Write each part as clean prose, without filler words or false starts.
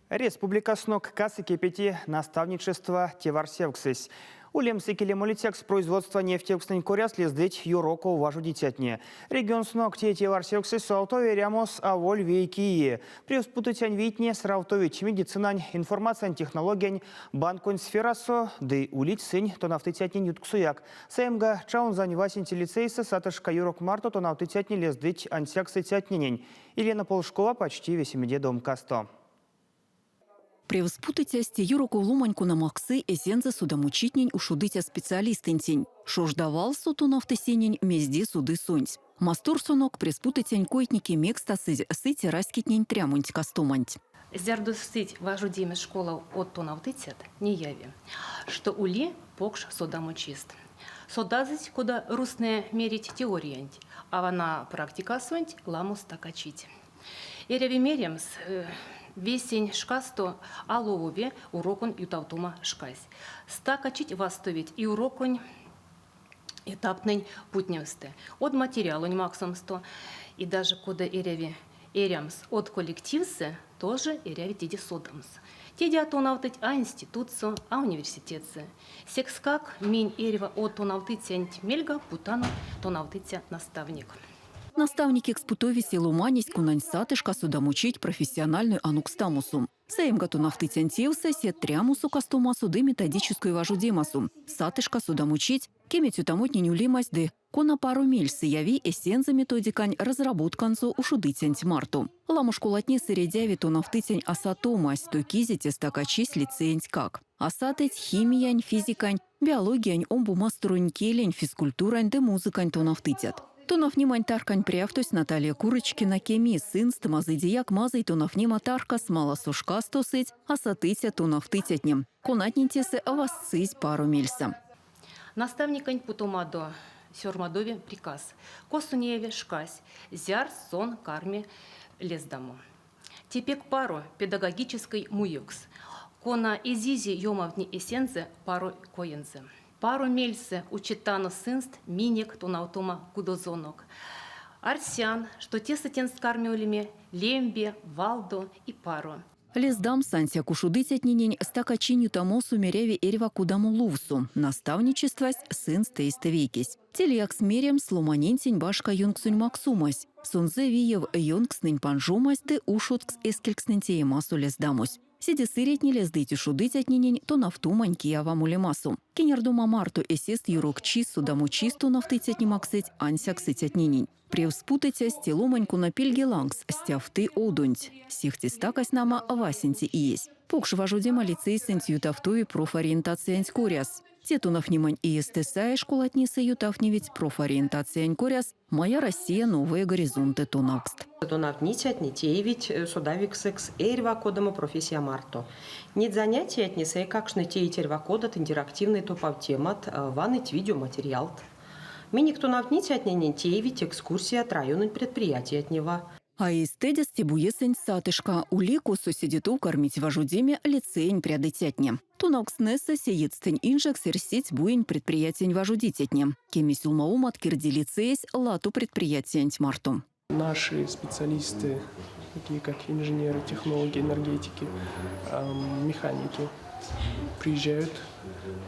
Республикасонок касы-кепети наставничества теварсевксэсь. Улемс икеле молицякс производствань невтевкстнэнь коряс лездыть ёроков важодицятне. Регионсонок те теварсевксэсь сравтови эрямос аволь вейке ие. Превс путыцянь вийтне сравтовить медицинань, информациянь технологиянь, банконь сферасо ды улить сынь тонавтыцятнень ютксояк. Саемга, Чаунзань васенце лицейсэ сатышка ёрок марто тонавтыцятне лездыть ансяк сыцятненень. Елена Полшкова пачти весемеде домкасто. Превс путыцясь те ёроков ломань, кона максы эсензэ содамочитнень ушодыця специалистэнтень. Шожда валсо тонавты сенень, мезде соды сонсь. Масторсонок превспутыцянь койтне кемекстасызь сыця раськетнень трямонть-кастоманть. Зярдо сыть важодеме школав од тонавтыцят, неяви, што ули покш содамочист. Содазыть, кода рузтнэ мерить теориянть, а вана практикасонть ламо стакачить. Эряви меремс, весень шкасто а ловови уроконь ютавтома шкась. Стакачить вастовить и уроконь этаптнень путнемстэ, од материалонь максомсто, и даже кода эряви эрямс од коллективсэ, тоже эряви теде содамс. Теде а тонавтыть а институтсо, а университетсэ. Секскак минь эрьва од тонавтыцянть мельга путано тонавтыця наставник. Наставникекс путови се ломанесь, конань сатышка содамочить профессиональной анокстамосо. Саемга тонавтыцянь тевсэ, се трямосо-кастомасо ды методической важодемасо. Сатышка содамочить, кеме цётамотнень улемась ды кона паро мельсэ яви эсензэ методикань разработканзо ушодыцянть марто. Ламо школатнесэ редяви тонавтыцянь асатомась, токизе те стакачись лицеентькак. А сатыть химиянь, физикань, биологиянь, омбо масторонь келень, физкультурань ды музыкань тонавтыцят. Тонавтнемань таркань прявтось Наталья Курочкина кеми, сынст мазыйдеяк мазый тонавтнема таркас маласо шкасто сыть а сатыця тонавтыцятне, конатнень тесэ вастсызь паро мельсэ. Наставникенть путомадо сёрмадови приказ, косо неяви шкась, зярс сон карми лездамо. Те пек паро педагогической муевкс, кона эзизе ёмавтне эсензэ паро коензэ. Паро мельсэ учетано сынст минек тонавтома кудозонок. Арсян, што тесэ тенст карми улеме лембе, валдо и паро. Лездамс ансяк ушодыцятненень стакачинь ютамосо мереви эрьва кодамо лувсо. Наставничествась сынст эйстэ вейкесь. Те лиякс меремс ломанентень башка ёнксонь максомась, сонзэ виев ёнкстнэнь панжомась ды ушодкс эскелькстнэнь теемасо лездамось. Седе сыретне лездыть ушодыцятненень тонавтомань киява молемасо. Кенярдома марто эсест ёрокчис, содамочис тонавтыцятне максыть ансяк сыцятненень. Превс путыцясь те ломань, кона пильге лангс стявты одонть. Сехте стакась, нама, васенце иесь. Покш важодема лицейсэнть ютавтови профориентациянть коряс. Те тонавтнемань иестэ саезь школатнесэ ютавтневить профориентациянь коряс Моя Россия новые горизонты тонавкст. Тонавтницятне теевить содавиксэкс эрьва кодамо профессия марто. Неть занятиятнесэ эйкакштне теить эрьва кодат интерактивной топавтемат, ваныть видеоматериалт. Минек тонавтницятненень теевить экскурсият райононь предприятиятнева. А эйстэдест те буесэнть сатышка ули, косо седе тов кармить важодеме лицеень прядыцятне. Тонавкстнэсэ сеедьстэнь инжекс эрсить буень предприятиянь важодицятне. Кеме сюлмавомат кирди лицеесь лато предприятиянть марто. Наши специалисты, такие как инженеры, технологи, энергетики, механики, приезжают,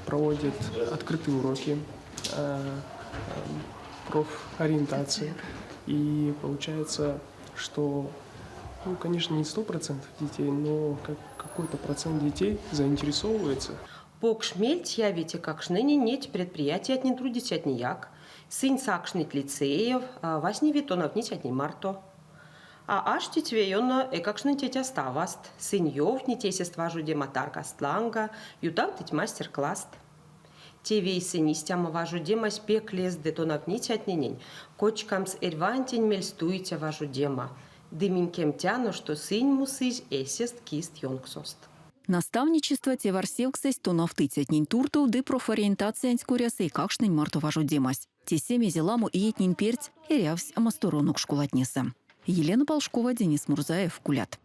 проводят открытые уроки, профориентации. И получается, что, ну, конечно, не 100% детей, но какой-то процент детей заинтересовывается. Покш мельть явить эйкакштненень неть предприятиятнень трудицятнеяк, сынь сакшныть лицеев, вастневить тонавтницятнень марто. А аштить ве ёно эйкакштнень тетяст-аваст, сынь ёвтнить эсест важодема таркаст ланга, ютавтыть мастер-класст. Те вейсэнь истямо важодемась пек лезды тонавтницятненень кочкамс эрьвантень мельстуиця важодема, ды минь кемтяно, што сынь мусызь эсест кист ёнксост. Наставничества теварсевксэсь тонавтыцятнень туртов ды профориентациянть коряс эйкакштнень марто важодемась. Тесэ мезе ламо иетнень перть эрявсь масторонок школатнесэ. Елена Полшкова, Денис Мурзаев, Кулят.